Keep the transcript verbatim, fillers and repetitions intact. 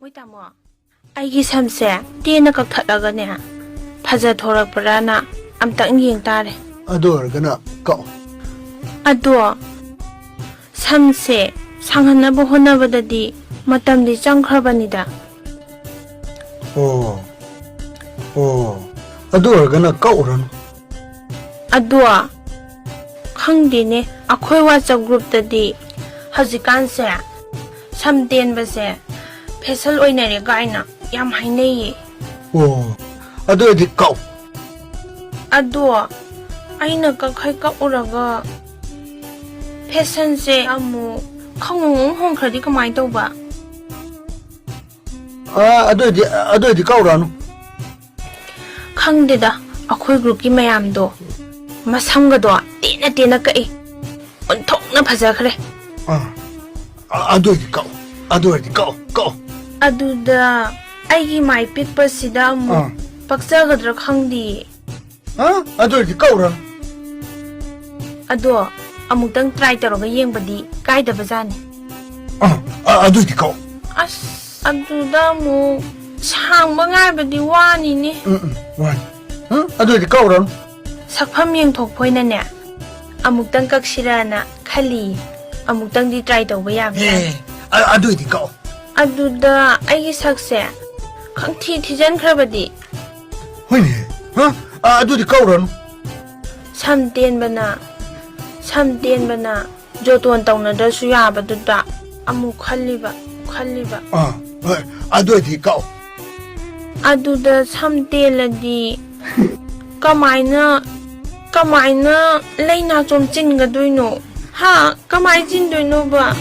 ꯃꯣꯏ ꯇꯥꯃꯣ, ꯑꯩꯒꯤ ꯁꯝꯁꯦ ꯇꯦꯟꯅ ꯀꯛꯊꯠꯂꯒꯅꯦ, ꯐꯖꯊꯣꯔꯛꯄ꯭ꯔꯥꯅ ꯑꯝꯇꯪ ꯌꯦꯡ ꯇꯥꯔꯦ꯫ ꯑꯗꯨ ꯑꯣꯏꯔꯒꯅ ꯀꯛꯑꯣ꯫ ꯑꯗꯣ ꯁꯝꯁꯦ ꯁꯥꯡꯍꯟꯅꯕ ꯍꯣꯠꯅꯕꯗꯗꯤ ꯃꯇꯝꯗꯤ ꯆꯪꯈ꯭ꯔꯕꯅꯤꯗ꯫ ꯑꯣ, ꯑꯣ, ꯑꯗꯨ ꯑꯣꯏꯔꯒꯅ ꯀꯛꯎꯔꯅꯨ꯫ ꯑꯗꯣ, ꯈꯪꯗꯦꯅꯦ, ꯑꯩꯈꯣꯏ WhatsApp groupꯇꯗꯤ ꯍꯧꯖꯤꯛꯀꯥꯟꯁꯦ ꯁꯝ ꯇꯦꯟꯕꯁꯦ fashion ꯑꯣꯏꯅꯔꯦ ꯀꯥꯏꯅ ꯌꯥꯝ ꯍꯥꯏꯅꯩꯌꯦ꯫ ꯑꯣ, ꯑꯗꯨ ꯑꯣꯏꯔꯗꯤ ꯀꯛꯎ꯫ ꯑꯗꯣ, ꯑꯩꯅ ꯀꯛꯈꯩ ꯀꯛꯎꯔꯒ fashionꯁꯦ ꯑꯃꯨꯛ ꯈꯪꯍꯣꯡ ꯍꯣꯡꯈ꯭ꯔꯗꯤ ꯀꯃꯥꯏꯅ ꯇꯧꯕ? ꯑꯥ, ꯑꯗꯨ ꯑꯣꯏꯔꯗꯤ, ꯑꯗꯨ ꯑꯣꯏꯔꯗꯤ ꯀꯛꯎꯔꯅꯨ꯫ ꯈꯪꯗꯦꯗ, ꯑꯩꯈꯣꯏ groupꯀꯤ ꯃꯌꯥꯝꯗꯣ ꯃꯁꯝꯒꯗꯣ ꯇꯦꯟꯅ ꯇꯦꯟꯅ ꯀꯛꯏ꯫ ꯑꯣꯟꯊꯣꯛꯅ ꯐꯖꯈ꯭ꯔꯦ꯫ ꯑꯥ, ꯑ-, ꯑꯗꯨ ꯑꯣꯏꯔꯗꯤ ꯀꯛꯎ, ꯑꯗꯨ ꯑꯣꯏꯔꯗꯤ ꯀꯛꯎ, ꯀꯛꯎ꯫ ꯑꯗꯨꯗ ꯑꯩꯒꯤ ꯃꯥꯏ ꯄꯤꯛꯄꯁꯤꯗ ꯑꯃꯨꯛ ꯑꯥ꯫ ꯄꯛꯆꯒꯗ꯭ꯔꯥ ꯈꯪꯗꯤꯌꯦ꯫ ꯍꯥ? ꯑꯗꯨ ꯑꯣꯏꯔꯗꯤ ꯀꯛꯎꯔꯅꯨ꯫ ꯑꯗꯣ ꯑꯃꯨꯛꯇꯪ try ꯇꯧꯔꯒ ꯌꯦꯡꯕꯗꯤ ꯀꯥꯏꯗꯕꯖꯥꯠꯅꯤ꯫ ꯑꯥ, ꯑ-, ꯑꯗꯨ ꯑꯣꯏꯔꯗꯤ ꯀꯛꯎ꯫ ꯑꯁ, ꯑꯗꯨꯗ ꯑꯃꯨꯛ ꯁꯥꯡꯕ ꯉꯥꯏꯕꯗꯤ ꯋꯥꯅꯤꯅꯦ꯫ ꯎꯝ, ꯎꯝ, ꯋꯥꯅꯤ꯫ ꯍꯥ? ꯑꯗꯨ ꯑꯣꯏꯔꯗꯤ ꯀꯛꯎꯔꯅꯨ꯫ ꯁꯛꯐꯝ ꯌꯦꯡꯊꯣꯛꯄ ꯑꯣꯏꯅꯅꯦ, ꯑꯃꯨꯛꯇꯪ ꯀꯛꯁꯤꯔꯅ ꯈꯜꯂꯤ꯫ ꯑꯃꯨꯛꯇꯪꯗꯤ try ꯇꯧꯕ ꯌꯥꯕꯖꯥꯠꯅꯤ꯫ ꯑꯦ, ꯑ-, ꯑꯗꯨ ꯑꯣꯏꯔꯗꯤ ꯀꯛꯎ꯫ ꯑꯗꯨꯗ ꯑꯩꯒꯤ ꯁꯛꯁꯦ ꯈꯪꯊꯤ ꯊꯤꯖꯤꯟꯈ꯭ꯔꯕꯗꯤ? ꯍꯣꯏꯅꯦ꯫ ꯍꯥ? ꯑ, ꯑꯗꯨꯗꯤ ꯀꯛꯎꯔꯅꯨ꯫ ꯁꯝ ꯇꯦꯟꯕꯅ, ꯁꯝ ꯇꯦꯟꯕꯅ ꯖꯣꯇꯣꯟ ꯇꯧꯅꯗ꯭ꯔꯁꯨ ꯌꯥꯕꯗꯨꯗ ꯑꯃꯨꯛ ꯈꯜꯂꯤꯕ, ꯈꯜꯂꯤꯕ꯫ ꯑꯥ, ꯍꯣꯏ, ꯑꯗꯨ ꯑꯣꯏꯔꯗꯤ ꯀꯛꯎ꯫ ꯑꯗꯨꯗ ꯁꯝ ꯇꯦꯜꯂꯗꯤ ꯀꯃꯥꯏꯅ, ꯀꯃꯥꯏꯅ ꯂꯩꯅꯥ ꯆꯣꯝ ꯆꯤꯟꯒꯗꯣꯏꯅꯣ? ꯍꯥ? ꯀꯃꯥꯏ ꯆꯤꯟꯗꯣꯏꯅꯣꯕ?